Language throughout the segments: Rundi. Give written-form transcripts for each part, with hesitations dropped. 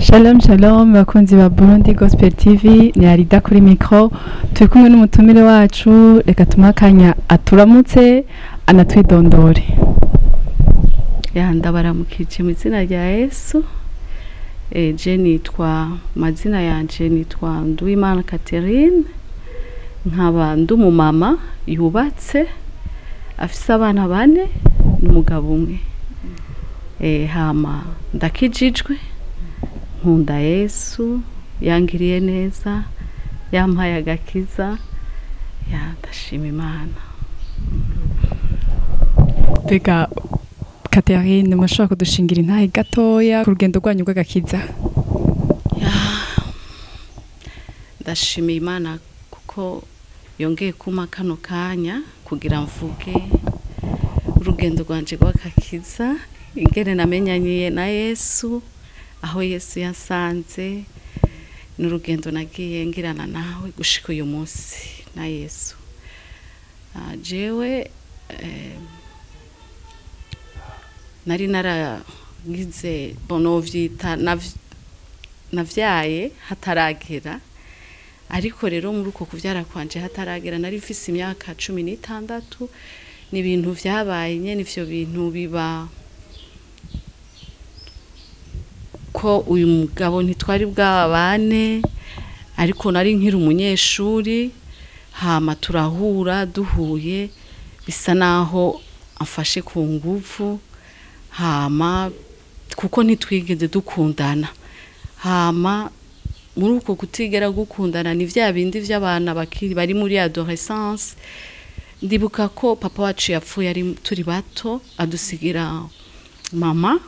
Shalom shalom bakunzi ba Burundi Gospel TV, ni Arida kuri micro, turi kumwe n'umutumire wacu. Reka tumuhe akanya aturamutse anatwidondore. Ya, ndabaramukije mu izina rya Yesu. Je nitwa, mazina yanje nitwa Nduwimana Catherine, nkaba ndi umumama yubatse, afise abana bane n'umugabo umwe. Hama ndakijijwe, nkunda Yesu, yangiriye neza, yampaye agakiza. Ya, ndashima Imana. Mbega Catherine, mushobora kudushingira intahe gatoya ku rugendo rwanyu rw'agakiza? Ya, ndashimiye Imana kuko yongeye kumpa kano kanya kugira mvuge urugendo rwanje rw'agakiza, ingene namenyanye na Yesu, aho Yesu yasanze, n'urugendo nagiye ngirana nawe gushika uyu munsi na Yesu. Jewe nari naragize, bonovyita navyaye hataragera, ariko rero muri uko kuvyara kwanje hataragera nari mfise imyaka 16. Ni ibintu vyabaye nyene, ivyo bintu biba ko uyu mugabo ntitwari bwabane, ariko nari nkiri umunyeshuri. Hama turahura, duhuye bisa naho amfashe ku nguvu, hama kuko ntitwigeze dukundana. Hama muri uko kutigera gukundana, ni vya bindi vy'abana bakiri bari muri adolescence. Ndibuka ko papa wacu yapfuye ari turi bato, adusigira mama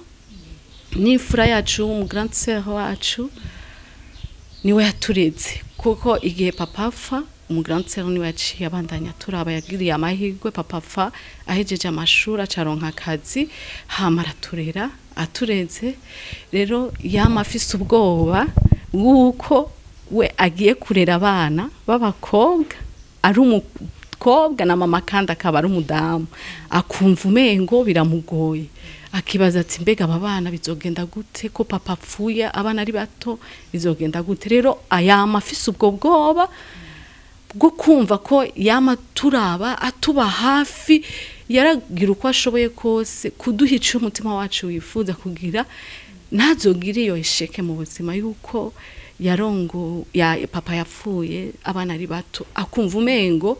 n'imfura yacu, umu grande sœur wacu niwe yatureze, kuko igihe papa apfa, umu grande sœur niwe yaciye abandanya turaba. Yagiriye amahirwe, papa apfa ahejeje amashuri, acaronka akazi, hama araturera. Atureze rero, yama afise ubwoba bw'uko we agiye kurera abana b'abakobwa, ari umukobwa na mama kandi akaba ari umudamu, akumva umengo biramugoye, akibaza ati: "Mbega aba bana bizogenda gute ko papa apfuye abana ari bato, bizogenda gute?" Rero ayama afise ubwo bwoba bwo kumva ko yama turaba, atuba hafi, yaragira uko ashoboye kose kuduha ico umutima wacu wifuza, kugira ntazogire iyo échec mu buzima, yuko yarongo ya papa yapfuye abana ari bato, akumva umengo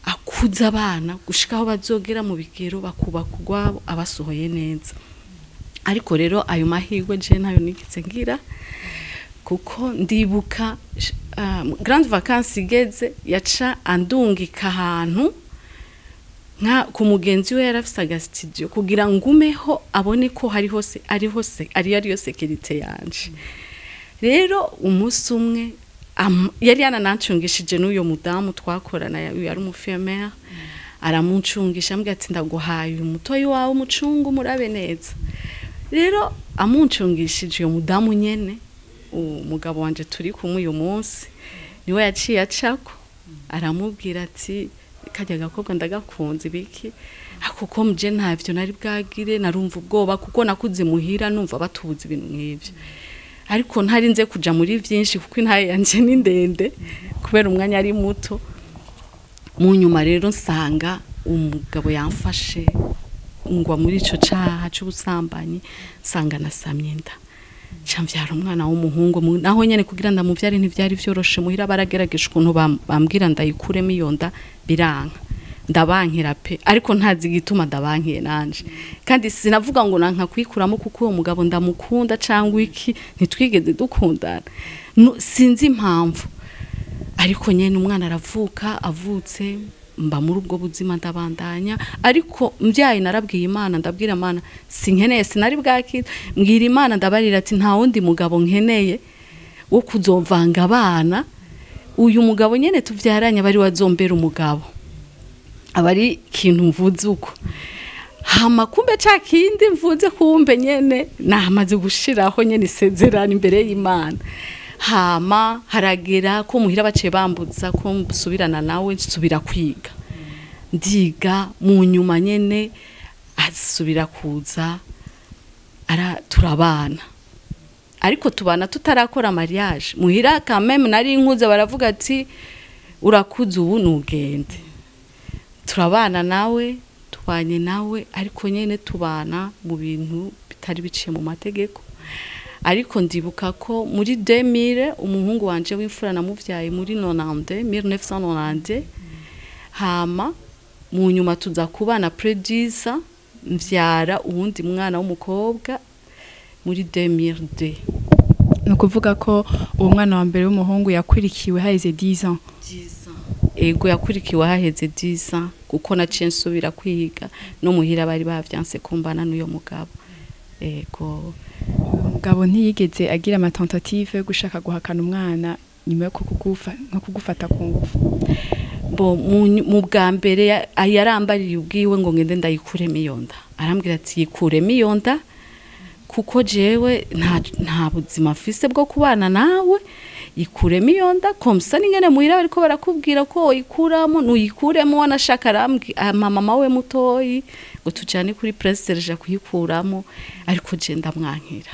akuza abana gushika aho bazogera mu bigero bakubaka urwabo abasohoye neza. Ariko rero ayo mahirwe je ntayo nigeze ngira, kuko ndibuka grande vacances igeze, yaca andungika ahantu nka ku mugenzi we yarafise aga studio, kugira ngumeho abone ko hari hose ari hose ari ariyo sécurité yanje. Rero umunsi umwe yari yananancungishije n'uyo mudamu twakorana, yari umufemere, aramuncungisha, ambwira ati: "Ndaguhaye uyu mutoyi wawe, umucungu murabe neza." Rero amuncungishije, uyo mudamu nyene umugabo wanje turi kumwe uyu munsi niwe yaciye acako, aramubwira ati: "Kajya gakobwa ndagakunze." Ibiki kuko mje ntavyo nari bwagire, narumva ubwoba kuko nakuze muhira numva batubuza ibintu nk'ivyo, ariko ntari nze kuja muri vyinshi kuko intaye yanje ni ndende kubera umwanya ari muto. Mu nyuma rero nsanga umugabo yamfashe, ngwa muri ico caha c'ubusambanyi, nsanga nasamye inda, nca mvyara umwana w'umuhungu. Naho nyene kugira ndamuvyare ntivyari vyoroshe. Muhira baragerageje ukuntu bambwira ndayikuremo iyo nda, biranka, ndabankira pe, ariko ntazi igituma ndabankiye nanje, kandi sinavuga ngo nanka kuyikuramo kuko uwo mugabo ndamukunda cyangwa iki, ntitwigeze dukundana. Sinzi impamvu, ariko nyene umwana aravuka. Avutse mba muri ubwo buzima, ndabandanya. Ariko mbyaye narabwiye Imana, ndabwira Imana sinkeneye, sinari bwakira, mbwira Imana, ndabarira ati: "Nta wundi mugabo nkeneye wo kuzovanga abana, uyu mugabo nyene tuvyaranye bari wazombera umugabo." Aba ari ikintu mvuze uko, hama kumbe ca kindi mvuze, kumbe nyene namaze gushiraho nyene isezerano imbere y'Imana. Hama haragera ko muhira baciye bambutsa ko nsubirana nawe, nsubira kwiga, ndiga. Mu nyuma nyene asubira kuza, ara turabana. Ariko tubana tutarakora mariage muhira, quand même nari nkuze, baravuga ati urakuze ubu nugende. Turabana nawe, tubanye nawe, ariko nyene tubana mu bintu bitari biciye mu mategeko. Ariko ndibuka ko muri 2000 umuhungu wanje w'imfura namuvyaye muri 92, 1992. Hama mu nyuma tuza kubana producer, mvyara uwundi mwana w'umukobwa muri 2002. Ni ukuvuga ko uwo mwana wa mbere w'umuhungu yakurikiwe haheze 10 ans? Ego, yakurikiwe haheze 10 ans, kuko naciye nsubira kwiga, no muhira bari bavyanse kumbana n'uyo mugabo, ego. Umugabo ntiyigeze agira ama tentatives yo gushaka guhakana umwana nyuma yo kukugufa nko kugufata ku ngufu? Bo mu bwa mbere yarambariye ubwiwe ngo ngende ndayikuremo iyo nda. Arambwira ati yikuremo iyo nda kuko jewe nta buzima mfise bwo kubana nawe, ikuremo iyo nda, comme ça n'ingene muhira bariko barakubwira ko uyikuramo nuyikuremo. Wanashaka mama we mutoyi ngo tujane kuri Prince Serge kuyikuramo, ariko je ndamwankira.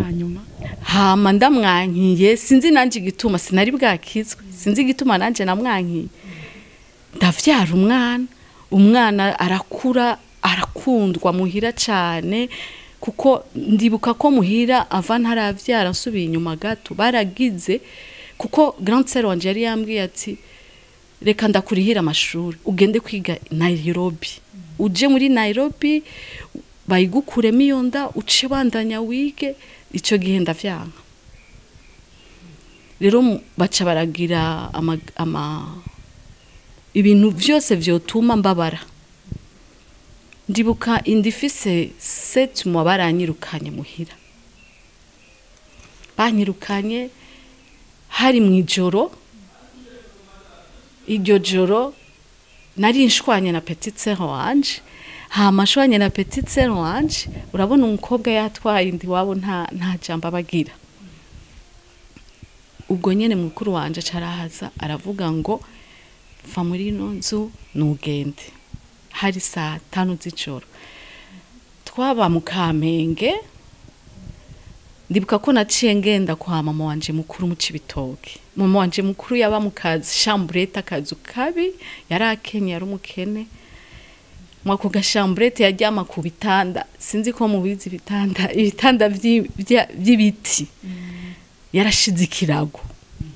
Hanyuma? Hama ndamwankiye, sinzi nanje igituma, sinari bwakizwe, sinzi igituma nanje namwankiye. Ndavyara umwana, umwana arakura, arakundwa muhira cane, kuko ndibuka ko muhira ava ntaravyara, nsubiye inyuma gato, baragize kuko grande sœur wanje yari yambwiye ati reka ndakurihira amashuri ugende kwiga Nairobi, uje muri Nairobi bayigukuremo iyo nda, uce bandanya wige. Ico gihe ndavyanka rero, baca baragira ama ibintu vyose vyotuma mbabara. Ndibuka inda ifise 7 mois baranyirukanye muhira. Banyirukanye hari mu ijoro. Iryo joro nari nshwanye na petite sœur wanje. Hama nshwanye na petite sœur wanje, urabona umukobwa yatwaye inda iwabo nta jambo abagira. Ubwo nyene mukuru wanje carahaza aravuga ngo va muri ino nzu nugende. Hari saa 5 z'ijoro, twaba mu Kamenge. Ndibuka ko naciye ngenda kwa mama wanje mukuru mu Cibitoke. Mama wanje mukuru yaba mu kazi chambrette, akazu kabi, yari akenye, yari umukene. Mwako ga chambrette yaryama ku bitanda, sinzi ko mubizi ibitanda vy'ibiti, yarashize ikirago.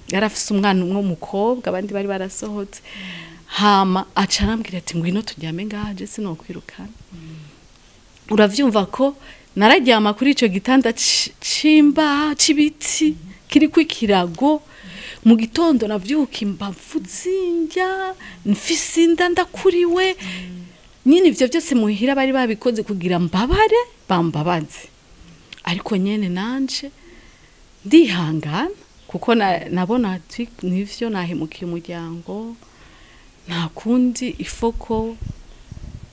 Yarafise umwana umwe w'umukobwa, abandi bari barasohotse. Hama aca arambwira ati ngwino turyame ngaha, je sinokwirukana. Uravyumva ko nararyama kuri ico gitanda c'imbaho c'ibiti kiriko ikirago. Mu gitondo navyuka imbavu zinjya, mfise inda, ndakuriwe nyine. Ivyo byose muhira bari babikoze kugira mbabare, bambabaze. Ariko nyene nanje ndihangana, kuko nabona ati nivyo, nahemukiye umuryango, nta kundi, ifoko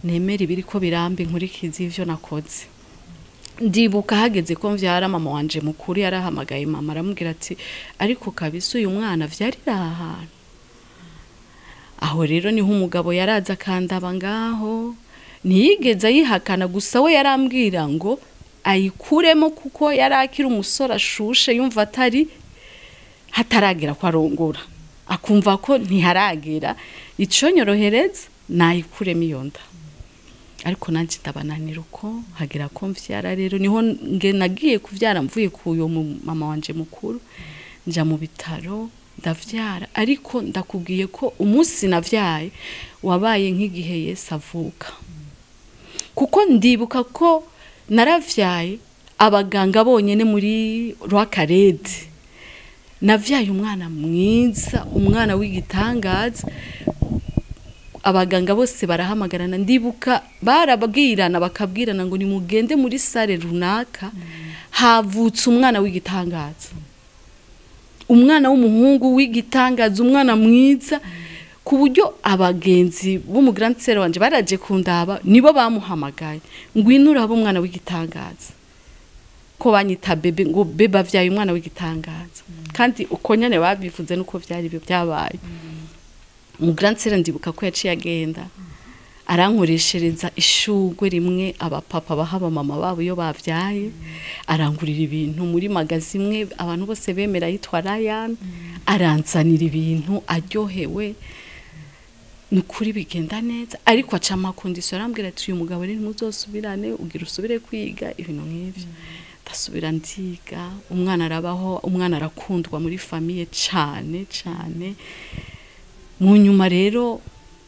nemera ibiriko birambi, nkurikiza ivyo nakoze. Ndibuka hageze ko mvyara, mama wanje mukuru yarahamagaye mama aramubwira ati ariko kabisa uyu mwana vyarira aha hantu. Aho rero niho umugabo yaraza akandaba ngaho. Ntiyigeze ayihakana, gusa we yarambwira ngo ayikuremo kuko yari akiri umusore ashushe, yumva atari hataragera ko arongora, akumva ko ntiharagera, ico nyorohereza nayikuremo iyo nda. Ariko nanjye ndabananira uko hagera ko mvyara. Rero niho nge nagiye kuvyara mvuye ku uyo mama wanje mukuru, nja mu bitaro ndavyara. Ariko ndakubwiye ko umunsi navyaye wabaye nk'igihe Yesu avuka, kuko ndibuka ko naravyaye abaganga bonyene muri Rwakarede. Navyaye umwana mwiza, umwana w'igitangaza. Abaganga bose barahamagarana, ndibuka barabwirana, bakabwirana ngo nimugende muri salle runaka havutse umwana w'igitangaza, umwana w'umuhungu w'igitangaza, umwana mwiza, ku buryo abagenzi b'umu grande sœur wanje baraje kundaba, nibo bamuhamagaye ngwino urabe umwana w'igitangaza, ko banyita bébé, ngo bébé avyaye umwana w'igitangaza. Kandi uko nyene babivuze nuko vyari byo byabaye. Mu grande sœur ndibuka ko yaciye agenda. Arankoreshereza ishugwe rimwe abapapa baha abamama babo iyo bavyaye, arangurira ibintu muri magasin imwe abantu bose bemera yitwa Ryan, aranzanira ibintu aryohewe. Ni ukuri bigenda neza, ariko aca ama conditions, arambwira ati: "Uyu mugabo rero ntuzosubirane, ugira usubire kwiga," ibintu nk'ivyo. Ndasubira ndiga, umwana arabaho, umwana arakundwa muri famille cane cane. Mu nyuma rero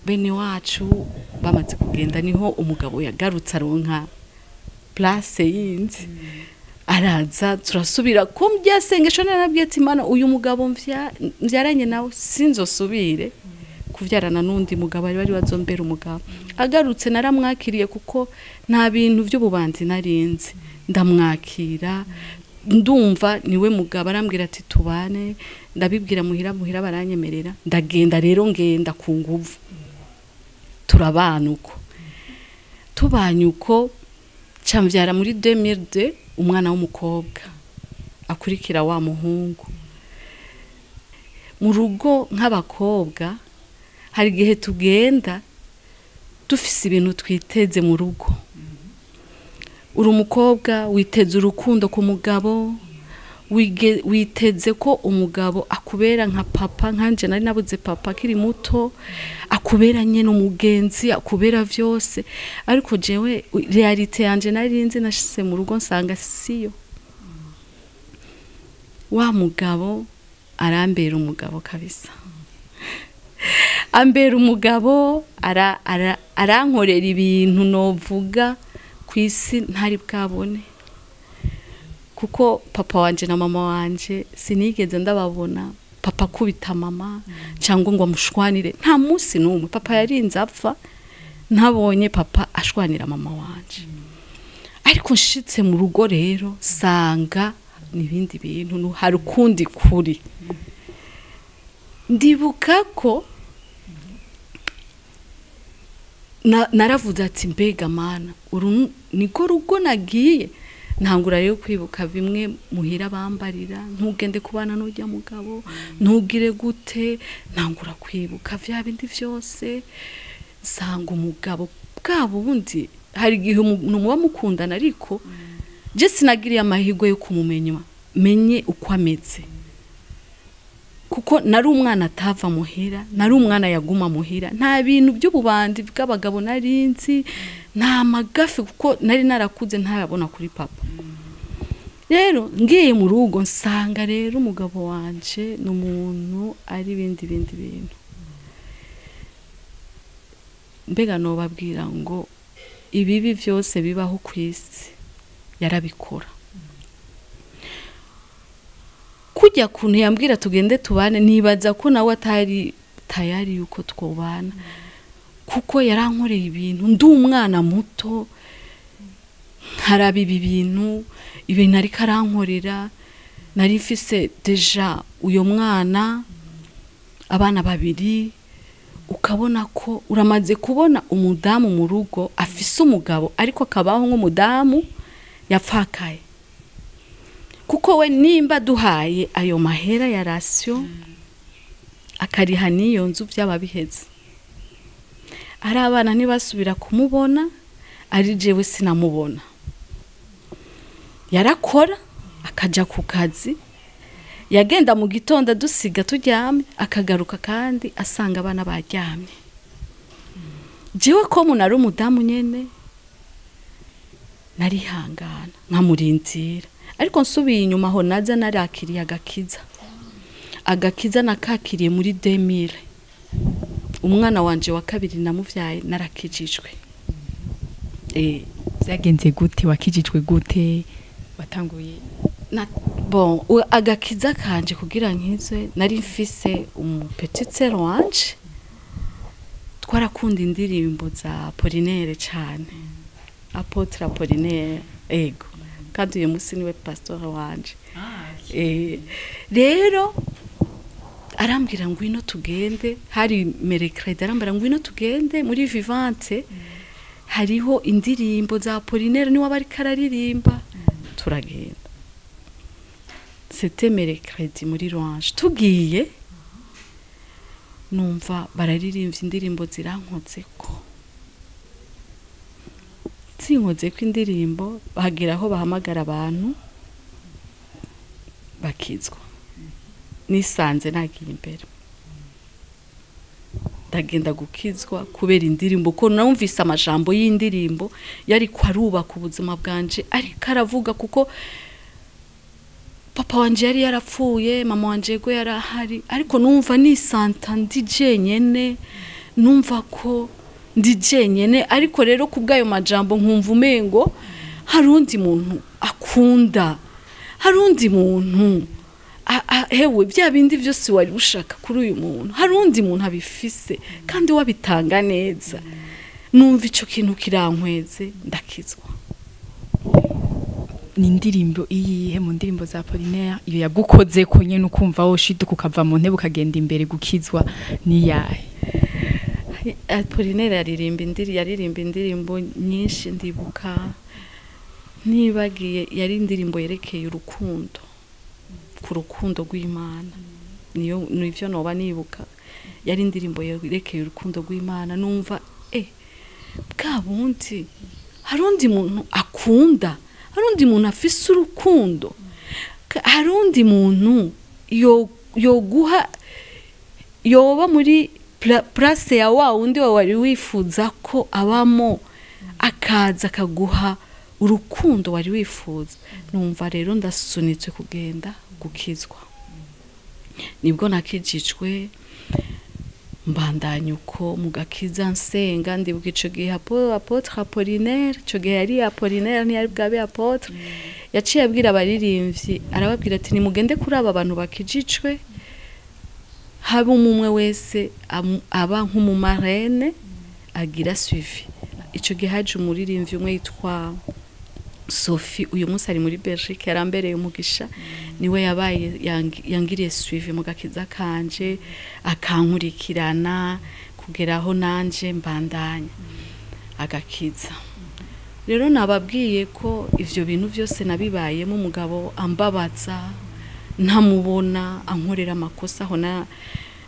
bene wacu bamaze kugenda, niho umugabo yagarutse, aronka place yindi, araza, turasubira ko byasengesho. Narabwiye ati: "Mana, uyu mugabo mvyaranye nawe sinzosubire kuvyarana n'undi mugabo." Ari bari bazombera umugabo. Agarutse naramwakiriye, kuko nta bintu by'ububanzi narinzi. Ndamwakira, ndumva niwe mugabo. Arambwira ati: "Tubane." Ndabibwira muhira, muhira baranyemerera. Ndagenda rero, ngenda ku nguvu, turabana uko. Tubanye uko, camvyara muri 2002 umwana w'umukobwa akurikira wa muhungu. Mu rugo nk'abakobwa hari igihe tugenda dufise ibintu twiteze mu rugo. Uri umukobwa, witeze urukundo ku mugabo, witeze ko umugabo akubera nka papa. Nkanje nari nabuze papa akiri muto, akubera nyene umugenzi, akubera vyose. Ariko jewe réalité yanje nari nzi, nashitse mu rugo nsanga siyo. Wa mugabo arambera umugabo kabisa, ambera umugabo, arankorera ibintu novuga ku isi ntari bwabone, kuko papa wanje na mama wanje sinigeze ndababona papa akubita mama cyangwa ngo amushwanire. Nta munsi n'umwe papa yarinze apfa ntabonye papa ashwanira mama wanje. Ariko nshitse mu rugo rero sanga n'ibindi bintu, hari ukundi kuri. Ndibuka ko naravuze ati: "Mbega Mana, uru niko rugo nagiye?" Ntangura rero kwibuka bimwe muhira bambarira: "Ntugende kubana n'ujya mugabo, ntugire gute." Ntangura kwibuka vya bindi vyose, nsanga umugabo bwa bundi. Hari igihe umuntu muba mukundana, ariko je sinagiriye amahirwe yo kumumenya, menye uko ameze, kuko nari umwana atava muhira, nari umwana yaguma muhira. Nta bintu by'ububandi bw'abagabo nari nzi, nta magafi, kuko nari narakuze ntayabona kuri papa. Rero ngiye mu rugo nsanga rero umugabo wanje ni umuntu ari ibindi bindi bintu. Mbega nobabwira ngo ibibi byose bibaho ku isi yarabikora. Kujya kuntu yambwira tugende tubane, nibaza ko nawe atari tayari yuko twobana, kuko yarankoreye ibintu ndi umwana muto. Nkaraba ibi bintu, ibintu ariko arankorera, nari mfise déjà uyo mwana, abana babiri. Ukabona ko uramaze kubona umudamu mu rugo afise umugabo, ariko akabaho nk'umudamu yapfakaye, kuko we nimba duhaye ayo mahera ya ration, akariha n'iyo nzu, byaba biheze. Ari abana ntibasubira kumubona, ari jewe sinamubona. Yarakora, akaja ku kazi, yagenda mu gitondo adusiga turyamye, akagaruka kandi asanga abana baryamye. Jewe ko umuntu ari umudamu nyene, narihangana nkamurindira. Ariko nsubiye inyuma, aho naza narakiriye agakiza. Agakiza nakakiriye muri 2000. Umwana wanje wa kabiri namuvyaye narakijijwe. Byagenze gute? Wakijijwe gute? Watanguye? Bon, agakiza kanje kugira nkizwe, nari mfise umu petite sœur wanje, twarakunda indirimbo za Apollinaire cyane, Apôtre Apollinaire. Ego, kandi uyu munsi niwe pastor wanje. Rero arambwira: "Ngwino tugende." Hari mercredi. Arambwira: "Ngwino tugende muri Vivante, hariho indirimbo za Apollinaire, niwe aba ariko araririmba." Turagenda, c'était mercredi muri louange. Tugiye numva bararirimbye indirimbo zirankoze ko. Zinkoze ko indirimbo, bagira aho bahamagara abantu bakizwa. Nisanze nagiye imbere, ndagenda gukizwa kubera indirimbo, ko numvise amajambo y'indirimbo yari kwarubaka ubuzima bwanje, ariko aravuga kuko papa wanje yari yarapfuye, mama wanje yego yarahari, ariko numva nisanta ndi jenyene, numva ko ndi jenyene. Ariko rero kubw'ayo majambo nkumva umengo hari undi muntu akunda, hari undi muntu hewe bya bindi byose wari ushaka kuri uyu muntu, hari undi muntu abifise kandi wabitanga neza. Numva ico kintu kirankweze, ndakizwa. Ni indirimbo iyihe mu ndirimbo za Apollinaire iyo yagukoze ko nyene ukumva woshiduka ukava mu ntebe ukagenda imbere gukizwa, ni yahe? Apollinaire yaririmba indirimbo nyinshi. Ndibuka nibagiye, yari indirimbo yerekeye urukundo, ku rukundo rw'Imana, niyo nivyo noba nibuka. Yari indirimbo yerekeye urukundo rw'Imana. Numva bwa bundi hari undi muntu akunda, hari undi muntu afise urukundo, hari undi muntu yoguha, yoba muri place ya wa wundi wari wifuza ko abamo, akaza akaguha urukundo wari wifuza. Numva rero ndasunitswe kugenda gukizwa. Nibwo nakijijwe, mbandanya uko mu gakiza, nsenga. Ndibuka ico gihe apôtre Apollinaire, ico gihe yari Apollinaire, ntiyari bwabe apôtre, yaciye abwira abaririmbyi, arababwira ati nimugende kuri aba bantu bakijijwe, habe umwe wese aba nk'umumarraine agira suivi. Ico gihe haje umuririmbyi umwe yitwa Sophie, uyu munsi ari muri Belgique, yarambereye umugisha, niwe yabaye yangiriye suivi mu gakiza kanje, akankurikirana kugeraho nanje mbandanya agakiza. Rero nababwiye ko ivyo bintu vyose nabibayemo, umugabo ambabaza, ntamubona, ankorera amakosa, aho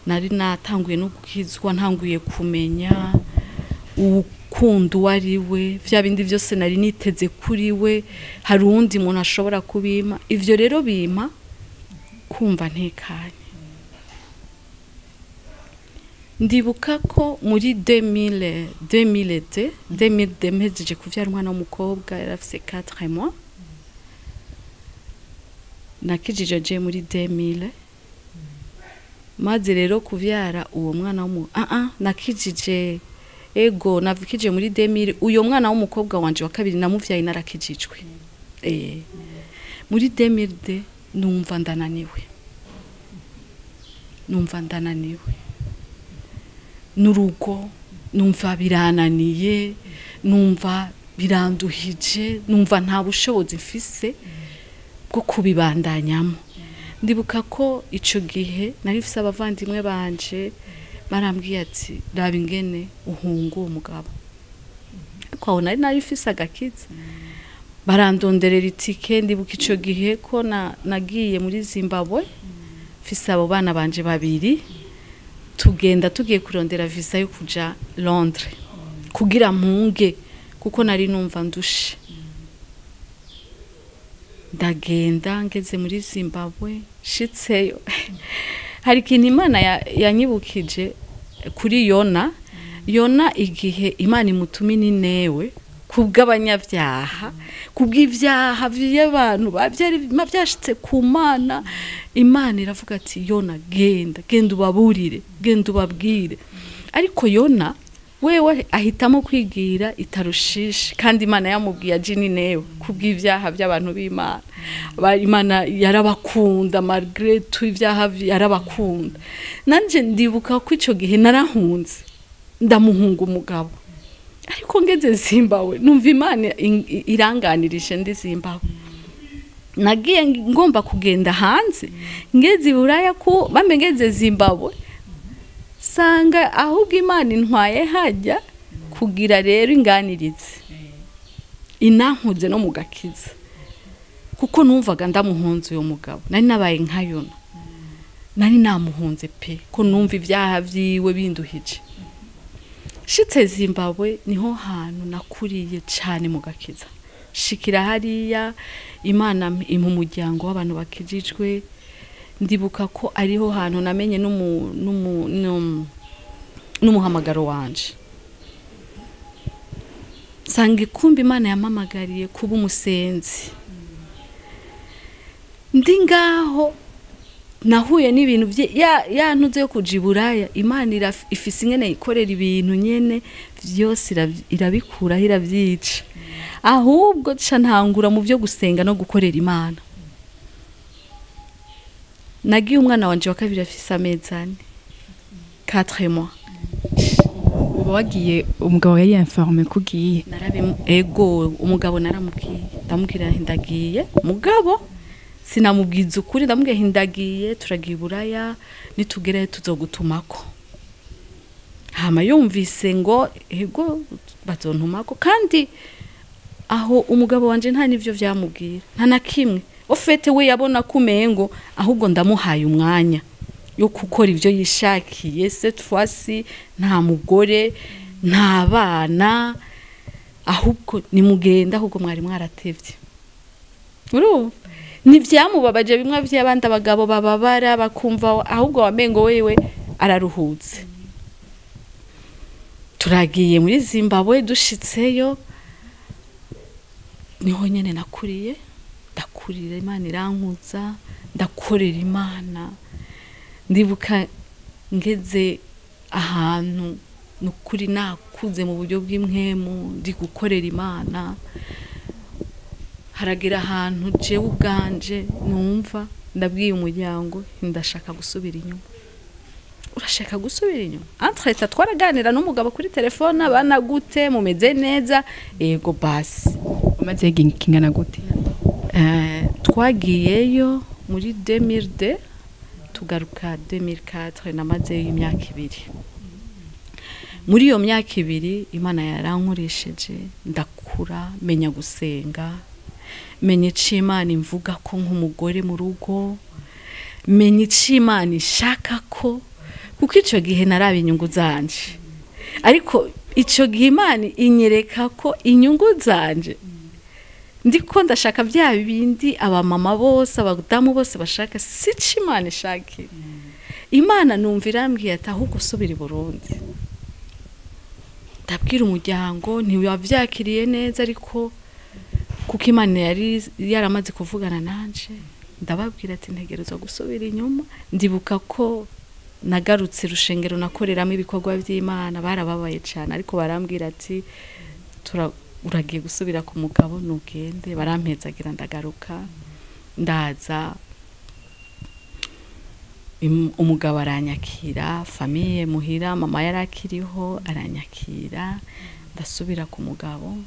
nari natanguye no gukizwa, ntanguye kumenya urukundo uwo ari we, vya bindi vyose nari niteze kuri we, hari uwundi muntu ashobora kubimpa. Ivyo rero bimpa kumva ntekanye. Ndibuka ko muri 2000 2002 2002 mpejeje kuvyara umwana w'umukobwa, yari afise 4 mois. Nakijije je muri 2000, maze rero kuvyara uwo mwana w'umu nakijije, ego navukije muri 2000. Uyo mwana w'umukobwa wanje wa kabiri namuvyaye narakijijwe. Muri 2002 numva ndananiwe, numva ndananiwe n'urugo, numva birananiye, numva biranduhije, numva nta bushobozi mfise bwo kubibandanyamo. Ndibuka ko ico gihe nari mfise abavandimwe banje barambwiye ati raba ingene uhunga uwo mugabo, ariko aho nari mfise agakiza. Barandonderera itike. Ndibuka ico gihe ko nagiye muri Zimbabwe mfise abo bana banje babiri, tugenda tugiye kurondera visa yo kuja Londres kugira mpunge, kuko nari numva ndushe. Ndagenda, ngeze muri Zimbabwe, shitseyo hari ikintu Imana yanyibukije kuri Yona. Yona igihe Imana imutuma Ninewe kubw'abanyabyaha, kubw'ivyaha by'abantu byari byashitse ku Mana, Imana iravuga ati Yona genda, genda ubaburire, genda ubabwire. Ariko Yona wewe ahitamo kwigira itarushishi, kandi Imana yamubwiye aje Ninewe kubw'ivyaha by'abantu b'Imana. Imana yarabakunda malgré tout, ivyaha yarabakunda. Nanje ndibuka ko ico gihe narahunze, ndamuhunga umugabo, ariko ngeze Zimbabwe numva Imana iranganirije ndi Zimbabwe. Nagiye ngomba kugenda hanze, ngeze Buraya ko bambe ngeze Zimbabwe sanga ahubwo Imana intwaye hajya kugira rero inganirize, inankuze no mu gakiza, kuko numvaga ndamuhunze uyo mugabo. Nari nabaye nka Yona, nari namuhunze pe, ko numva ivyaha vyiwe binduhije. Shitse Zimbabwe niho hantu nakuriye cyane mu gakiza. Shikira hariya, Imana impa umuryango w'abantu bakijijwe. Ndibuka ko ariho hantu namenye n'umuhamagaro wanje. Nsanga ikumbi Imana yampamagariye kuba umusenzi. Ndi ngaho nahuye n'ibintu ya ntuze yo kuja iburaya. Imana ifise ingene ikorera ibintu nyene vyose, irabikuraho, iravyica. Ahubwo ca ntangura mu vyo gusenga no gukorera Imana. Nagiye umwana wanje wa kabiri afise amezi 4, 4 mois. Uba wagiye, umugabo yari informé ko ugiye? Ego, umugabo naramubwiye, ndamubwira nti ndagiye. Mugabo sinamubwiza ukuri, ndamubwira nti ndagiye, turagiye iburaya, nitugerayo tuzogutumako. Hama yumvise ngo ego bazontumako, kandi aho umugabo wanje nta nivyo vyamubwira, nta na kimwe. Au fait we yabona ko umengo ahubwo ndamuhaye umwanya yo gukora ivyo yishakiye. Cette fois-ci nta mugore, nta bana, ahubwo nimugenda, ahubwo mwari mwaratevye. Urumva ntivyamubabaje bimwe vy'abandi abagabo bababara bakumva, ahubwo wamengo wewe araruhutse. Turagiye muri Zimbabwe, dushitseyo niho nyene nakuriye, ndakurira Imana irankuza, ndakorera Imana. Ndibuka ngeze ahantu nukuri nakuze mu buryo bw'impwemu, ndi gukorera Imana. Haragera ahantu jewe ubwanje numva ndabwiye umuryango ndashaka gusubira inyuma. Urashaka gusubira inyuma? Entre-temps twaraganira n'umugabo kuri telefone, abana gute, mumeze neza? Yego, basi. Umaze igihe kingana gute? Twagiyeyo muri 2002, tugaruka 2004. Namazeyo imyaka 2. Muri iyo myaka 2 Imana yarankoresheje, ndakura, menya gusenga, menya ico Imana imvuga ko nk'umugore mu rugo, menya ico Imana ishaka ko, kuko ico gihe naraba inyungu zanje. Ariko ico gihe Imana inyereka ko inyungu zanje ndiko ndashaka bya bindi abamama bose, abadamu bose bashaka, si ico Imana ishaka. Imana numva irambwiye ati ahubwo subira i Burundi. Ndabwira umuryango, ntiwavyakiriye neza, ariko kuko Imana yari yaramaze kuvugana nanje, ndababwira ati ntegerezwa gusubira inyuma. Ndibuka ko nagarutse, rushengero nakoreramo ibikorwa vy'Imana barababaye cane, ariko barambwira ati uragiye gusubira ku mugabo, nugende. Barampezagira, ndagaruka, ndaza. Umugabo aranyakira, famille muhira, mama yarakiriho, aranyakira, ndasubira ku mugabo.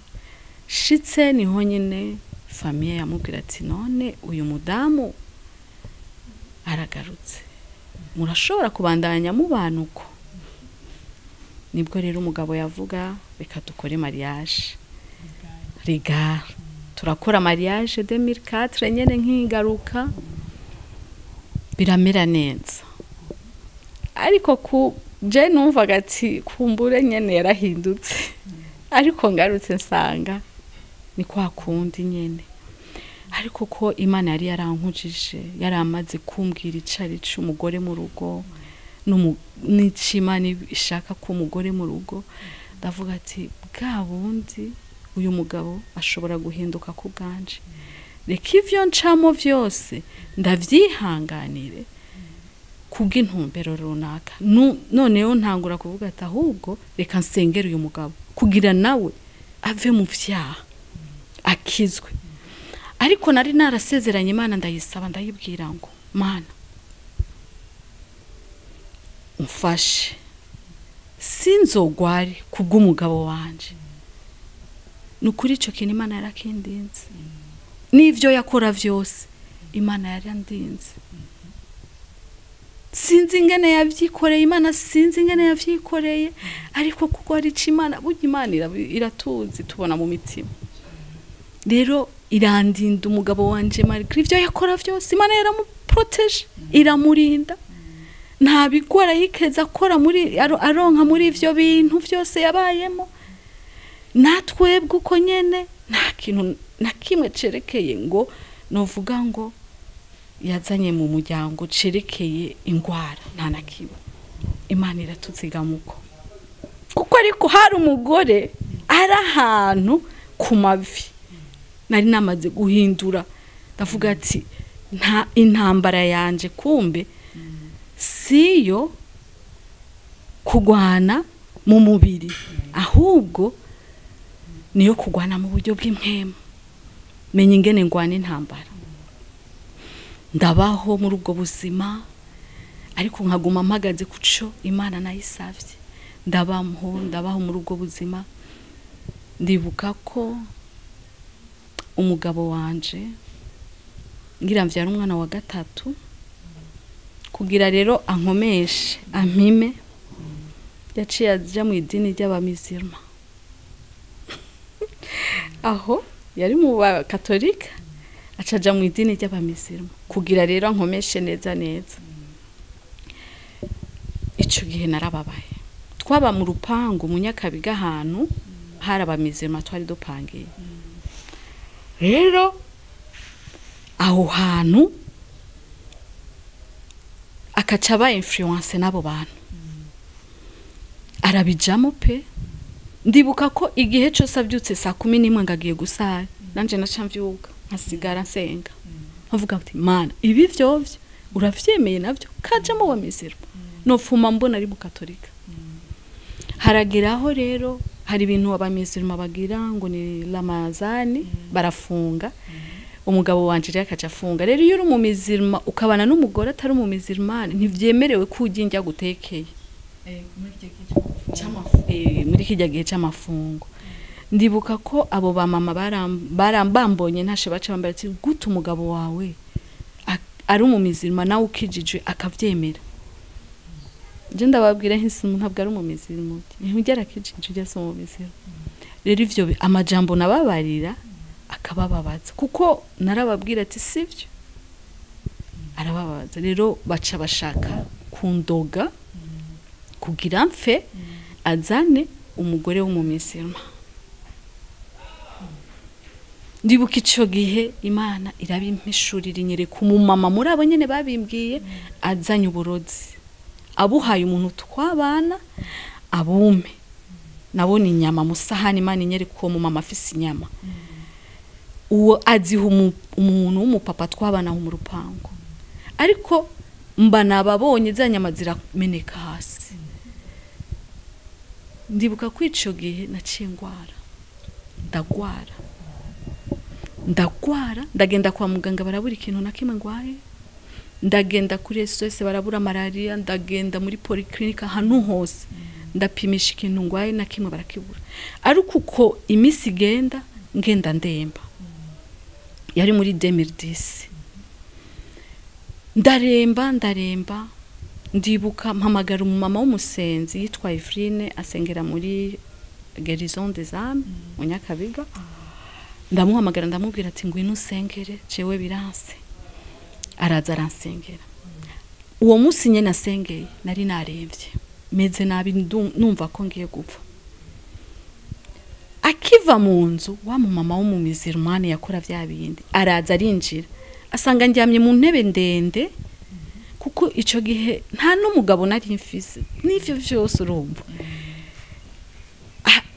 Shitse niho nyine famille yamubwira ati none uyu mudamu aragarutse, murashobora kubandanya mubana uko? Nibwo rero umugabo yavuga reka dukore mariage légal. Turakora mariage 2004 nyene nkigaruka, biramera neza. Ariko ku je numvaga ati kumbure nyene yarahindutse, ariko ngarutse nsanga ni kwa kundi nyene. Ariko ko Imana yari yarankujije, yaramaze kumbwira icari c'umugore mu rugo n'ico Imana ishaka ko umugore mu rugo, ndavuga ati bwa bundi uyu mugabo ashobora guhinduka ku bwanje, reka ivyo ncamo vyose ndavyihanganire kubw'intumbero runaka. Noneho ntangura kuvuga ati ahubwo reka nsengere uyu mugabo kugira nawe ave mu vyaha akizwe. Ariko nari narasezeranye Imana, ndayisaba, ndayibwira ngo Mana umfashe sinzogware kubw'umugabo wanje. Nukuri ico kintu Imana yarakindinze, n'ivyo yakora vyose Imana yarandinze. Sinzi ingene yavyikoreye Imana, sinzi ingene yavyikoreye, ariko kuko ari ico Imana, burya Imana iratuzi, tubona mu mitima. Rero irandinda umugabo wanje malgré ivyo yakora vyose, Imana yaramuprotège, iramurinda. Nta bigwara yikeza akora muri aronka muri ivyo bintu vyose yabayemo. Natwebwe uko nyene nta kintu na kimwe cerekeye ngo novuga ngo yazanye mu muryango cerekeye ingwara, nta na kimwe. Imana iratuzigamuko kuko ariko hari umugore ari ahantu ku mavi nari namaze guhindura, ndavuga ati nta intambara yanje kumbe siyo kugwana mu mubiri, ahubwo niyo kugwana mu buryo bw'impwemu. Menya ingene ngwana intambara. Ndabaho muri ubwo buzima ariko nkaguma mpagaze kuco Imana nayisavye. Ndabaho muri ubwo buzima. Ndibuka ko umugabo wanje ngira mvyara umwana wa gatatu, kugira rero ankomeshe ampime, yaciye aja mu idini ry'abamizirma. Aho yari mu bakatolika acaja mu idini ry'abamizirma kugira rero ankomeshe neza neza. Ico gihe narababaye. Twaba mu rupangu mu Nyakabiga ahantu hari abamizirma twari dupangiye. Rero aho hantu akaca aba influence n'abo bantu, arabijamo pe. Ndibuka ko igihe cyose abyutse saa 11 ngagiye gusara, nanje naca mvyuka nkasigara nsenga, nkavuga ati Mana ibi vyovyo uravyemeye navyo kajamo wa mizirma, nofuma mbona ari mu katolika. Harageraho rero hari ibintu abamizirma bagira ngo ni Ramazani, barafunga. Umugabo wanje rero akaca afunga. Rero iyo uri mu mizirma ukabana n'umugore atari mu mizirmani ntivyemerewe ko urya indya gutekeye muri kijya gihe c'amafungo. Ndibuka ko abo ba mama barambambonye ntashe baca bambara ati gute umugabo wawe ari mu mizirma nawe ukijijwe akavyemera. Je ndababwira nti ntabwo ari mu mizirma, ntugera kijijwe ujya so mu mizirma. Rero ivyo amajambo nababarira akabababaza, kuko narababwira ati sivyo, arababaza. Rero baca bashaka kundoga kugira mfe azane umugore wo mu mizirma. Ndibuka ico gihe Imana irabimpishurira inyereka umumama muri abo nyene babimbwiye azanye uburozi abuhaye umuntu twabana abume. Nabona inyama musahani, Imana inyereka uwo mumama afise inyama, uwo aziha umuntu w'umupapa twabana mu rupango, ariko mba nababonye za nyama zirameneka hasi. Ndibuka ko ico gihe naciye ngwara, ndagwara, ndagenda kwa muganga barabura ikintu na kimwe ngwaye, ndagenda kuri SOS barabura malaria, ndagenda muri polyclinique ahantu hose ndapimisha ikintu ngwaye na kimwe barakibura. Ariko uko imisi igenda ngenda ndemba, yari muri 2010, ndaremba. Ndibuka mpamagara umumama w'umusenzi yitwa Evrine asengera muri Guérison des âmes mu Nyakabiga. Ndamuhamagara ndamubwira ati ngwino usengere jewe biranse. Araza aransengera. Uwo munsi nyene asengeye nari naremvye meze nabi, numva ko ngiye gupfa. Akiva mu nzu wa mumama wo mu mizirmani yakora vya bindi araza arinjira asanga ndyamye mu ntebe ndende, kuko ico gihe nta n'umugabo nari mfise n'ivyo vyose urumva.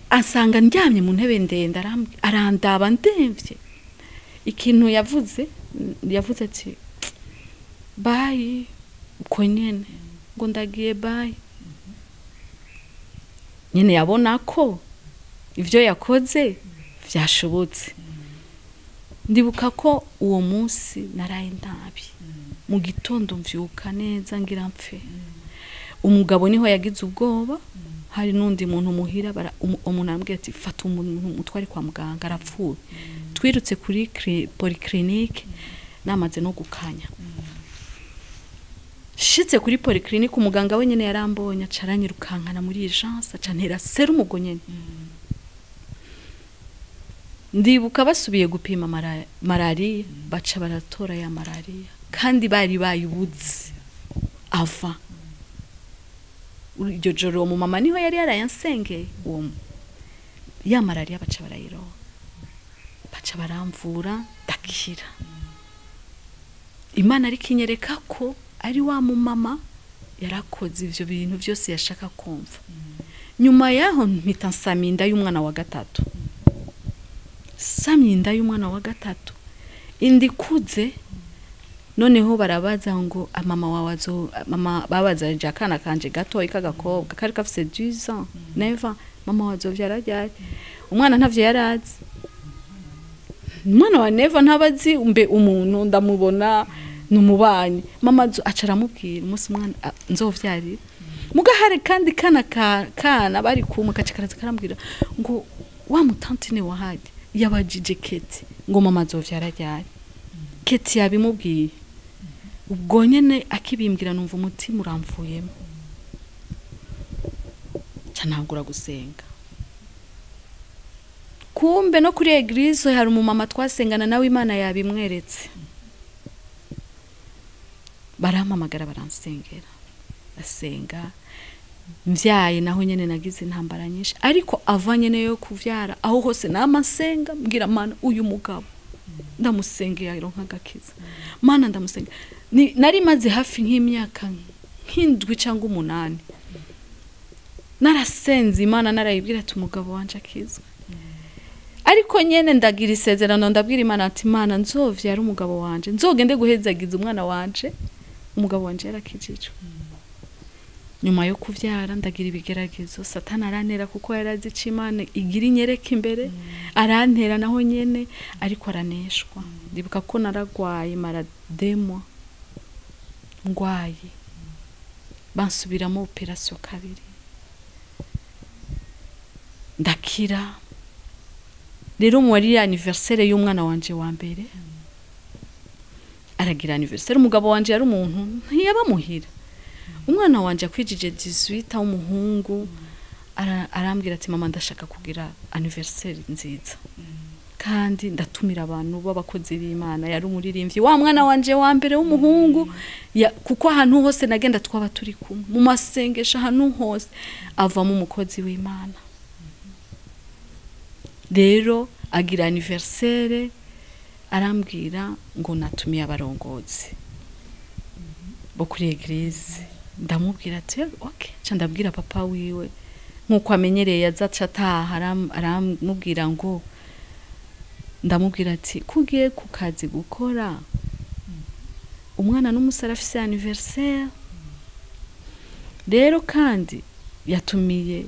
Asanga ndyamye mu ntebe ndende, arandaba ndemvye. Ikintu yavuze ati bayi uko nyene ngo ndagiye bayi. Nyene yabona ko ivyo yakoze vyashobotse. Ndibuka ko uwo munsi naraye nabi, mu gitondo mvyuka neza ngira mpfe. Umugabo niho yagize ubwoba, hari nundi muntu muhira umuntu arambwira ati fata umuntu mutware kwa muganga arapfuye. Twirutse kuri polyclinique namaze no gukanya. Shitse kuri polyclinique umuganga wenyene yarambonye aca aranyirukankana muri urgence aca ntera serumu ubwo nyene. Ndibuka basubiye gupima malaria baca baratora ya malaria kandi bari bayibuze ava. Iryo joro uwo mumama niho yari yarayansengeye, uwo ya malariya baca barayironka, baca baramvura ndakira. Imana ariko inyereka ko ari wa mumama yarakoze ivyo bintu byose yashaka kumva. Nyuma yaho mpita nsama inda y'umwana wa gatatu. Samye inda y'umwana wa gatatu, inda ikuze. Noneho barabaza ngo mama wawe azo, mama babaza akana kanje gatoyi k'agakobwa kari gafise 10 ans, 9 ans, mama wawe azovyara ryari? Umwana ntavyo yarazi. Umwana wa neva ntabazi mbe umuntu ndamubona numubanyi. Mama aca aramubwira umunsi umwana nzovyarira. Mugahare kandi kana kana bari kumwe kaca karaza karambwira ngo wa mutantine wahaje yabajije Keti ngo mama azovyara ryari. Keti yabimubwiye. Ubwo nyene akibimbwira numva umutima uramvuyemo. Ca ntangura gusenga. Kumbe no kuri eglise hari umumama twasengana nawe Imana yabimweretse. Barampamagara baransengera. Asenga mvyaye naho nyene nagize intambara nyinshi, ariko ava nyene yo kuvyara aho hose namasenga mbwira Mana uyu mugabo ndamusengeye aronka agakiza. Mana ndamusenga. Nari maze hafi nk'imyaka nk'indwi cyangwa 8 narasenze Imana narayibwira ati umugabo wanje akizwe. Ariko nyene ndagira isezerano ndabwira Imana ati Imana nzovyara umugabo wanje, nzogende guhezagiza umwana wanje. Umugabo wanje yarakijijwe. Nyuma yo kuvyara ndagira ibigeragezo, Satani arantera kuko yarazi ico Imana igira inyereka imbere, arantera naho nyene ariko araneshwa. Ndibuka ko naragwaye marademwa ngwaye, bansubiramo operation kabiri ndakira. Rero muri anniversaire y'umwana wanje wa mbere aragira anniversaire, umugabo wanje yari umuntu ntiyabamuhira. Umwana wanje akwijije 18 w'umuhungu arambwira ati mama ndashaka kugira anniversaire nziza kandi ndatumira abantu b'abakozi b'Imana. Yari umuririmbyi wa mwana wanje wa mbere w'umuhungu, kuko ahantu hose nagenda twaba turi kumwe mu masengesho, ahantu hose avamo umukozi w'Imana. Rero agira anniversaire arambwira ngo natumiye abarongozi bo kuri eglise. Ndamubwira ati okay, ca ndabwira papa wiwe nkuko amenyereye yazaca ataha, aramubwira ngo ndamubwira ati kugiye ku kazi gukora umwana n'umusara afise anniversaire. Rero kandi yatumiye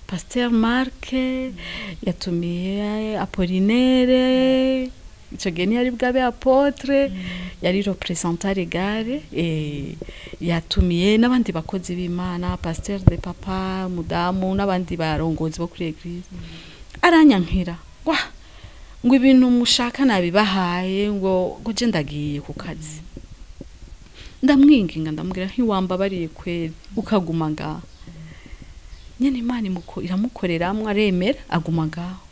Pasteur Marc, yatumiye Apollinaire, ico gihe ntiyari bwabe apotre, yari représentant légal, yatumiye n'abandi bakozi b'Imana, Pasteur de papa, mudamu n'abandi barongozi bo kuri eglise. Aranyankira wa ngo ibintu mushaka nabibahaye, ngo je ndagiye ku kazi. Ndamwinginga ndamubwira ntiwambabariye kweri ukaguma ngaho. Nyene Imana iramukoreramwe aremera aguma ngaho.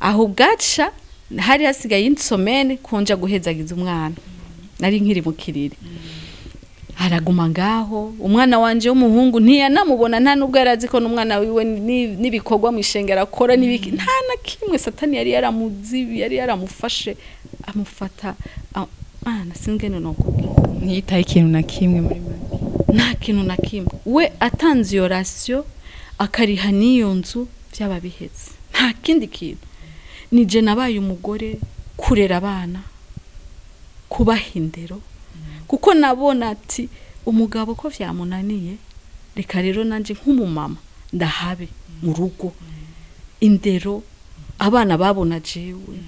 Aho bwaca hari hasigaye insomene konja guhezagiza umwana, nari nkiri mu kiriri. Araguma ngaho, umwana wanje w'umuhungu ntiyanamubona, nta nubwo yarazi ko n'umwana wiwe n'ibikorwa mu ishengero akora n'ibiki, nta na kimwe. Satani yari yaramuzibi, yari yaramufashe amufata ana singene no kubwira, ntiyitaye ikintu na kimwe muri make, nta kintu na kimwe. We atanze iyo ration akariha n'iyo nzu byaba bihetse, nta kindi kintu. Nije nabaye umugore kurera abana, kubaha indero, kuko nabona ati umugabo ko vyamunaniye, reka rero nanje nk'umumama ndahabe mu rugo indero. Abana babona jewe,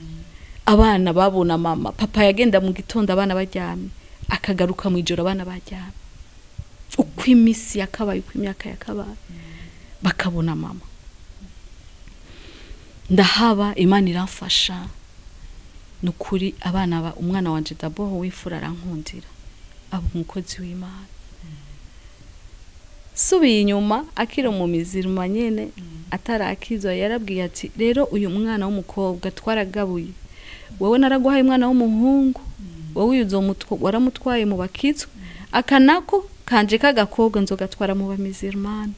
abana babona mama. Papa yagenda mu gitondo abana baryamye, akagaruka mu ijoro abana baryamye. Uko imisi yakabaye, uko imyaka yakabaye, bakabona mama. Ndahaba, Imana iramfasha nukuri. Abana umwana wanje daboho w'imfura arankundira, aba umukozi w'Imana. Subiye inyuma akiri mu mizirima nyene atarakizwa, yarabwiye ati rero uyu mwana w'umukobwa twaragabuye, wowe naraguhaye umwana w'umuhungu, wowe waramutwaye mu bakizwa, akanako kanje k'agakobwa nzogatwara mu bamizirmani.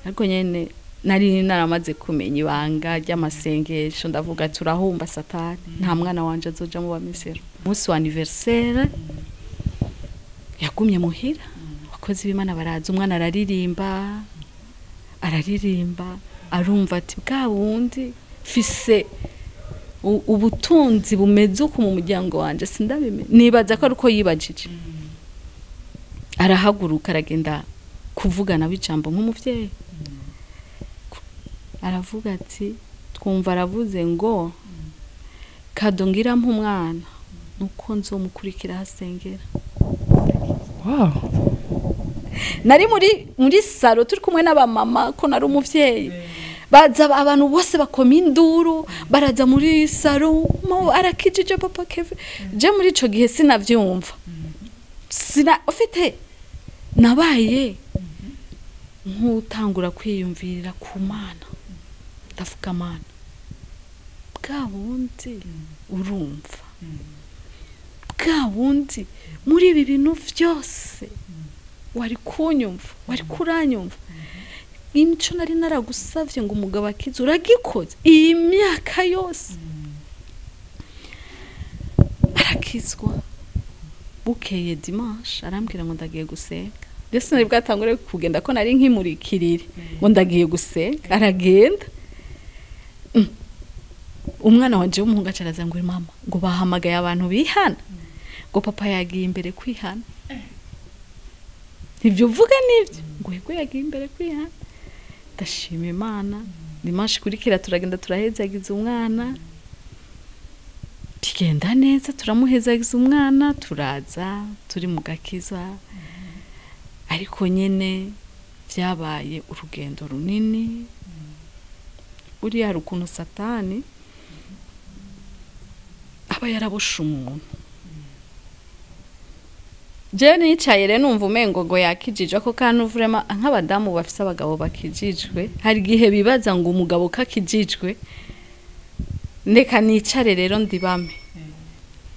Ariko nyene nari naramaze kumenya ibanga ry'amasengesho, ndavuga turahumba satani, nta mwana wanje azoja mu bamizirmani. Umunsi wa anniversaire yagumye muhira, abakozi b'Imana baraza, umwana araririmba araririmba, arumva ati bwa bundi mfise ubutunzi bumeze uku mu muryango wanje sindabime, nibaza ko ariko yibajije. Arahaguruka aragenda kuvugana w'ijambo nk'umuvyeyi, aravuga ati twumva aravuze ngo kado ngira mpa nuko nzomukurikira hasengera. Wow. Nari muri salo turi kumwe n'abamama ko nari umuvyeyi, baza abantu bose bakoma induru, baraza muri salo, arakijije papa Kevin. Je muri ico gihe sinavyumva, sina ufite nabaye nk'utangura kwiyumvirira ku Mana, ndavuga Mana bwa bundi urumva, bwa bundi muri ibi bintu vyose wari kunyumva, wari kuranyumva, imico nari naragusavye ngo umugabo akize uragikoze iyi myaka yose. Arakizwa bukeye dimanche arambwira ngo ndagiye gusenga. Ndetse nari bwatangure kugenda ko nari nkimurikirire ngo ndagiye gusenga, aragenda. Umwana wanje w'umuhungu acaraza ngo mama ngo bahamagaye abantu bihana, ngo papa yagiye imbere kwihana. Nibyo uvuga nibyo, ngo yego yagiye imbere kwihana. Ndashima Imana, dimanche kurikira turagenda turahezagiza umwana, bigenda neza, turamuhezagiza umwana, turaza turi mu gakiza. Ariko nyene byabaye urugendo runini. Buriya hari ukuntu satani aba yaraboshe umuntu. Je nicaye rero numva umengo ngo yakijijwe, ko kandi vraiment nk'abadamu bafise abagabo bakijijwe hari igihe bibaza ngo umugabo kakijijwe, ndeka nicare rero ndibame.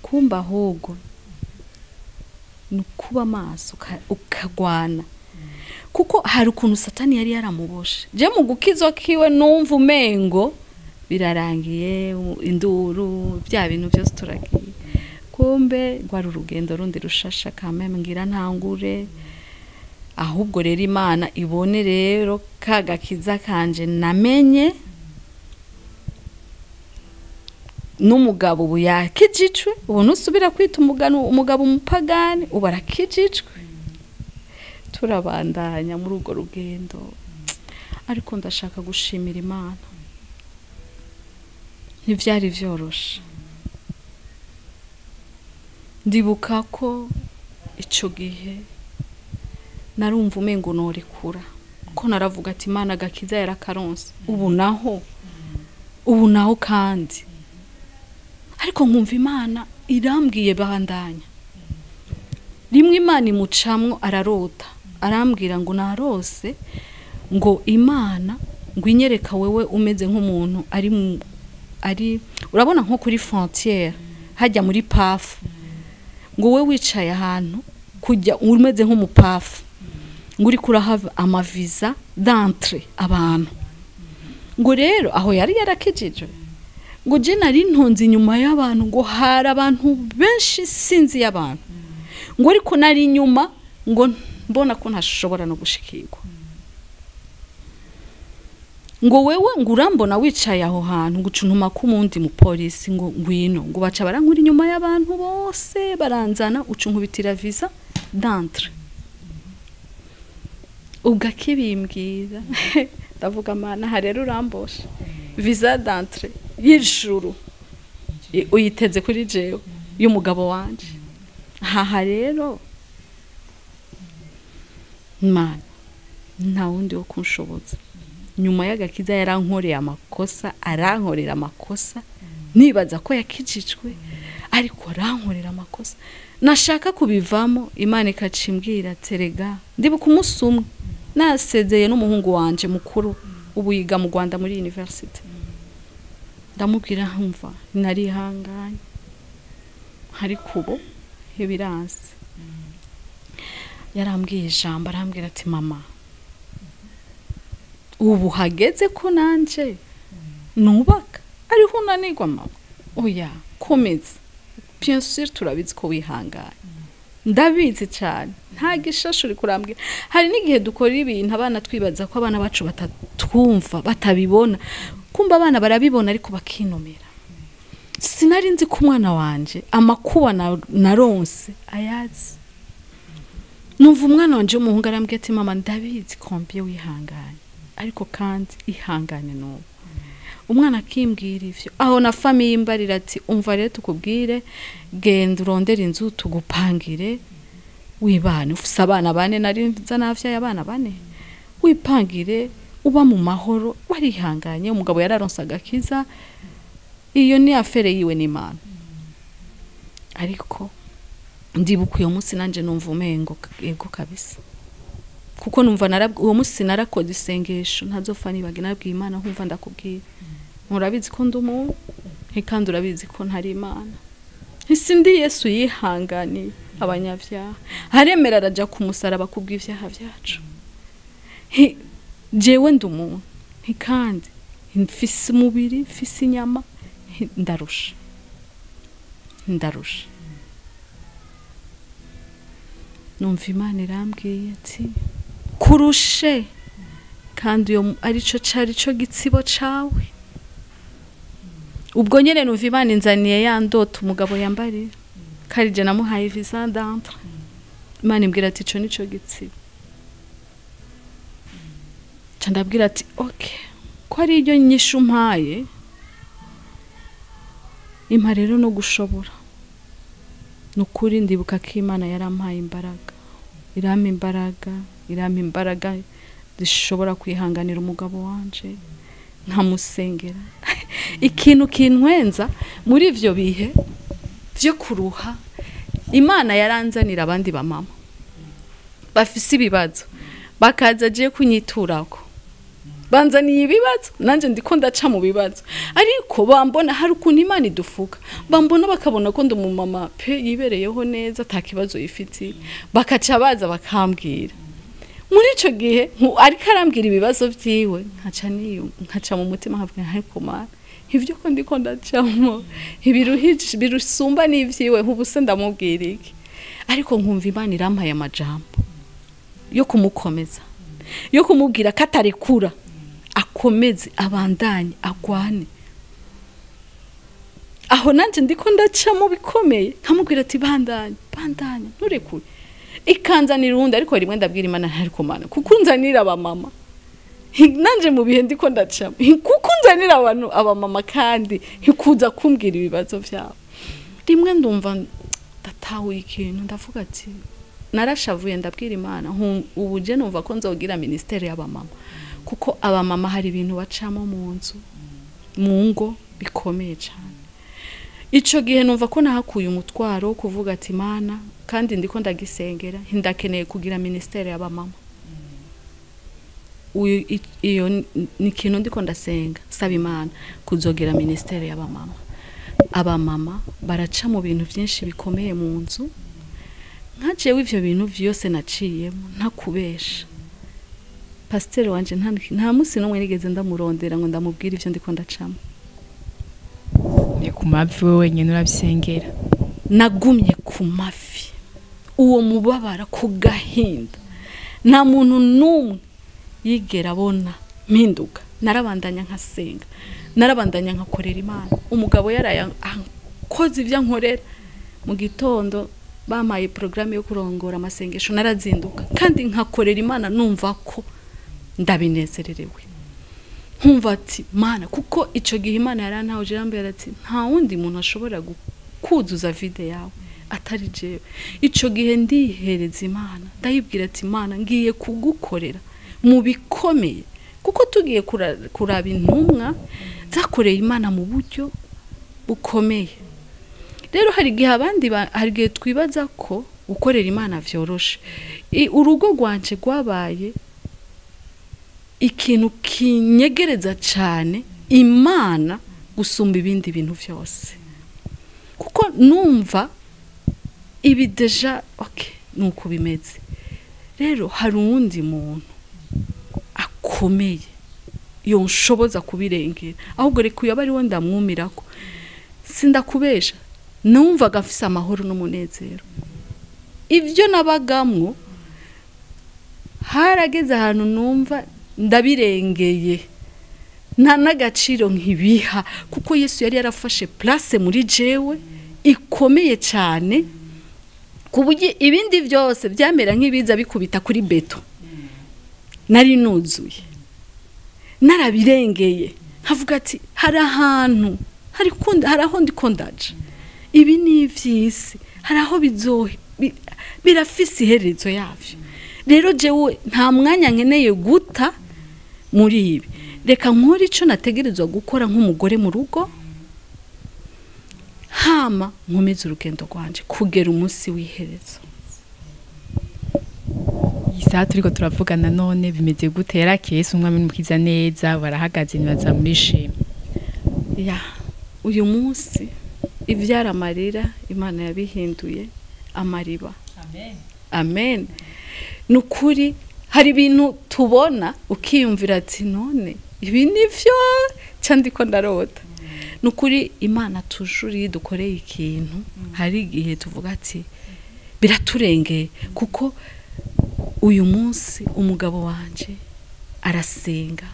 Kumba ahubwo nukuba maso ukagwana, kuko hari ukuntu satani yari yaramuboshe. Je mu gukizwa kiwe numva umengo birarangiye, induru bya bintu byose turagiye. Kumbe rwari urugendo rundi rushasha kameme ngira ntangure. Ahubwo rero Imana ibone rero kagakiza kanje namenye n'umugabo ubu yakijijwe, ubu nusubira kwita umugabo umupagani, ubu arakijijwe. Turabandanya muri urwo rugendo, ariko ndashaka gushimira Imana, ntivyari vyoroshe. Ndibuka ko ico gihe narumva umengo norekura, ko naravuga ati Imana gakiza yarakaronse, ubu naho kandi. Ariko nkumva Imana irambwiye bandanya. Rimwe Imana imucamwo ararota, arambwira ngo narose ngo Imana ngo inyereka wewe umeze nk'umuntu ari urabona nko kuri frontière hajya muri pafu, ngo we wicaye ahantu kujya umeze nk'umupafu, ngo uri kurahava amavisa d'entrée abantu. Ngo rero aho yari yarakijijwe, ngo je nari ntonze inyuma y'abantu, ngo hari abantu benshi sinzi y'abantu, ngo ariko nari inyuma ngo mbona ko ntashobora no gushikirwa. Ngo wewe ngo urambona wicaye aho hantu ngo ucuntuma ku mundi mu polisi ngo ngwino, ngo baca barankura inyuma y'abantu bose baranzana, ucunkubitira visa d'entrée. Ubwo akibimbwira ndavuga Mana ha rero urambosha visa d'entrée y'ijuru uyiteze kuri jewe y'umugabo wanje. Haha rero Mana nta wundi wo kunshoboza. Nyuma y'agakiza yarankoreye amakosa, arankorera amakosa, nibaza ko yakijijwe ariko arankorera amakosa. Nashaka kubivamo Imana ikacimbwira terega. Ndibuka umunsi umwe nasezeye n'umuhungu wanje mukuru ubu yiga mu Rwanda muri university, ndamubwira nkumva narihanganye ariko ubu ibiranse. Yarambwiye ijambo, arambwira ati mama, ubu hageze ko nanje nubaka, ariho unanirwa mama. Oya, komeza, bien sûr turabizi ko wihanganye, ndabizi cyane, nta gishashu uri kurambwira. Hari n'igihe dukora ibintu abana twibaza ko abana bacu batatwumva, batabibona, kumva abana barabibona ariko bakinumira. Sinari nzi ko umwana wanje amakuba naronse ayazi. Numva umwana wanje w'umuhungu arambwira ati mama, ndabizi kombye wihanganye, ariko kandi ihangane n'ubu. Umwana akimbwira ivyo, aho na famille imbarira ati umva rero tukubwire, genda urondere inzu tugupangire wibane, ufise abana bane, nari nza navyaye abana bane, wipangire uba mu mahoro, warihanganye. Umugabo yararonse agakiza, iyo ni affaire yiwe n'Imana. Ariko ndibuka uyo munsi nanje numva umengo ego kabisa, kuko numva uwo munsi narakoze isengesho ntazopfa nibaga, nabwiye Imana nkumva ndakubwira, murabizi ko ndi umuntu, kandi urabizi ko ntari Imana, sindi Yesu yihanganiye abanyavyaha, aremera araja ku musaraba kubw'ivyaha vyacu. Jewe ndi umuntu, kandi mfise umubiri, mfise inyama, ndarusha. Numva Imana irambwiye ati kurushe, kandi iyo arico cari co gitsibo cawe. Ubwo nyene numva Imana inzaniye ya ndoto umugabo yambarira, karije namuhaye visa d'entrée. Imana imbwira ati ico nico gitsibo. Ca ndabwira ati okay, ko ari iryo nyishu mpaye, impa rero no gushobora. Nukuri ndibuka ko Imana yarampaye imbaraga, irampa imbaraga, irampa imbaraga zishobora kwihanganira umugabo wanje, nkamusengera. Ikintu kintwenza muri ivyo bihe vyo kuruha, Imana yaranzanira abandi bamama bafise ibibazo, bakaza agiye kunyiturako, banzaniye ibibazo, nanje ndiko ndaca mu bibazo, ariko bambona hari ukuntu Imana idufuka, bambona bakabona ko ndi umumama pe yibereyeho neza, ata kibazo yifitiye, bakaca baza bakambwira. Muri ico gihe ariko arambwira ibibazo vyiwe, nkaca mu mutima nkavuga ariko Mana, ivyo ko ndiko ndacamo ibiruhije birusumba n'ivyiwe, ubu se ndamubwira iki? Ariko nkumva Imana irampaye amajambo yo kumukomeza, yo kumubwira ko atarekura, akomeze, abandanye, agwane. Aho nanje ndiko ndacamo bikomeye, nkamubwira ati bandanye, bandanye, nturekure. Ikanzanira uwundi, ariko rimwe ndabwira Imana ariko Mana, kuko unzanira abamama, nanje mu bihe ndiko ndacamo, kuko unzanira abantu abamama kandi hikuza kumbwira ibibazo vyabo. Rimwe ndumva ndatahuye ikintu, ndavuga ati narashavuye, ndabwira Imana ubu je numva ko nzogira ministere y'abamama, kuko abamama hari ibintu bacamo mu nzu, mu ngo bikomeye cyane. Ico gihe numva ko nahakuye umutwaro wo kuvuga ati Imana, kandi ndiko ndagisengera, ndakeneye kugira ministere y'abamama. Iyo ni ikintu ndiko ndasenga, saba Imana kuzogira ministere y'abamama. Abamama baraca mu bintu vyinshi bikomeye mu nzu, nka jewe ivyo bintu vyose naciyemo ntakubesha. Pasiteri wanje nta musi n'umwe nigeze ndamurondera ngo ndamubwire ivyo ndiko ndacamo. Ni ku mavi wewe wenyene urabisengera? Nagumye ku mavi, uwo mubabara ku gahinda, nta muntu n'umwe yigera abona mpinduka. Narabandanya nkasenga, narabandanya nkakorera Imana. Umugabo yaraye akoze ivyo ankorera, mu gitondo bamaye programme yo kurongora amasengesho, narazinduka kandi nkakorera Imana numva ko ndabinezererewe. Nkumva ati Mana, kuko ico gihe Imana yarantahuje, irambwira ati nta wundi muntu ashobora kuzuza vide yawe atari jewe. Ico gihe ndihereza Imana, ndayibwira ati Mana, ngiye kugukorera mu bikomeye, kuko tugiye kuraba intumwa zakoreye Imana mu buryo bukomeye. Rero hari igihe abandi hari igihe twibaza ko gukorera Imana vyoroshe. Urugo rwanje rwabaye ikintu kinyegereza cyane Imana gusumba ibindi bintu vyose, kuko numva ibi deja okay nuko bimeze. Rero hari uwundi muntu akomeye yonshoboza kubirengera, ahubwo reka uyu abe ari we ndamwumirako. Sindakubesha, numvaga mfise amahoro n'umunezero. Ibyo nabagamwo harageze ahantu numva ndabirengeye, nta n'agaciro nkibiha, kuko Yesu yari yarafashe place muri jewe ikomeye cyane, ku buryo ibindi byose byamera nk'ibiza bikubita kuri beto. Nari nuzuye, narabirengeye, nkavuga ati hari ahantu hari aho ndiko ndaja, ibi ni ivy'isi, hari aho birafise iherezo yavyo. Rero jewe nta mwanya nkeneye guta muri ibi, reka nkore ico nategerezwa gukora nk'umugore mu rugo, hama nkomeze urugendo rwanje kugera umunsi w'iherezo. Isaha turiko turavugana none bimeze gute? Yarakeye Yesu umwami n'umukiza neza, barahagaze nibaza murishima. Ya, uyu munsi ivyara amarira Imana yabihinduye amariba. Amen. Amen. Nukuri hari ibintu tubona ukiyumvira ati none ibi nivyo candiko ndarota. Nukuri Imana tujuri dukoreye ikintu, hari igihe tuvuga ati biraturengeye, kuko uyu munsi umugabo wanje arasenga,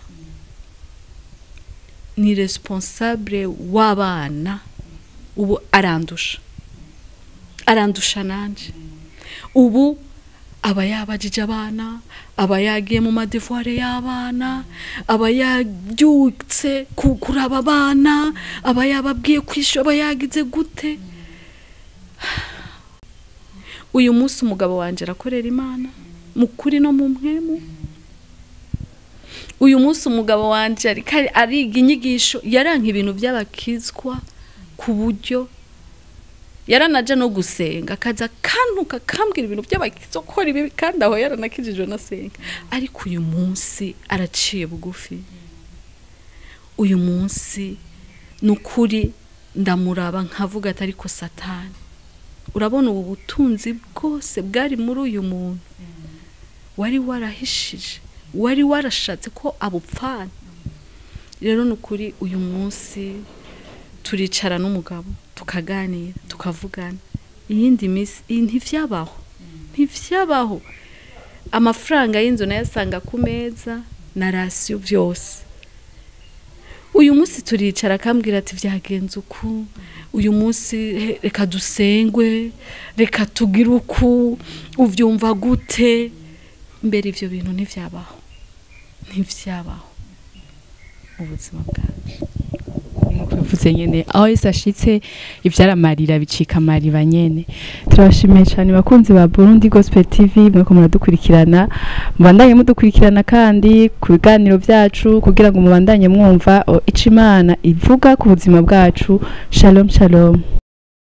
ni responsable w'abana, ubu arandusha nanje. Ubu aba yabajije abana, aba yagiye mu madevoir y'abana, aba yabyutse kuraba abana, aba yababwiye kwishyura, aba yagize gute. Uyu munsi umugabo wanje arakorera Imana mu kuri no mu mpwemu. Uyu munsi umugabo wanje ariga inyigisho, yaranka ibintu by'abakizwa ku buryo yaranaja no gusenga, akaza kantuka kambwira ibintu by'abakizwa ko ibi, kandi aho yaranakijijwe nasenga. Ariko uyu munsi araciye bugufi. Uyu munsi nukuri ndamuraba nkavuga ati ariko Satani, urabona ubu butunzi bwose bwari muri uyu muntu wari warahishije, wari warashatse ko abupfana. Rero nukuri uyu munsi turicara n'umugabo tukaganira, tukavugana. Iyindi minsi ntivyabaho, ntivyabaho. Amafaranga y'inzu nayasanga ku meza na rasiyo byose. Uyu munsi turicara akambwira ati vyagenze uku, uyu munsi reka dusengwe, reka tugire uku, uvyumva gute? Mbere ivyo bintu ntivyabaho, ntivyabaho mu buzima bwacu. Nkuko nyene aho Yesu ashitse ivyara amarira bicika amariba nyene. Turabashimiye cyane bakunzi ba Burundi Gospel TV, mweko muradukurikirana, mubandanye mudukurikirana kandi ku biganiro byacu kugira ngo mubandanye mwumva ico Imana ivuga ku buzima bwacu. Shalom shalom.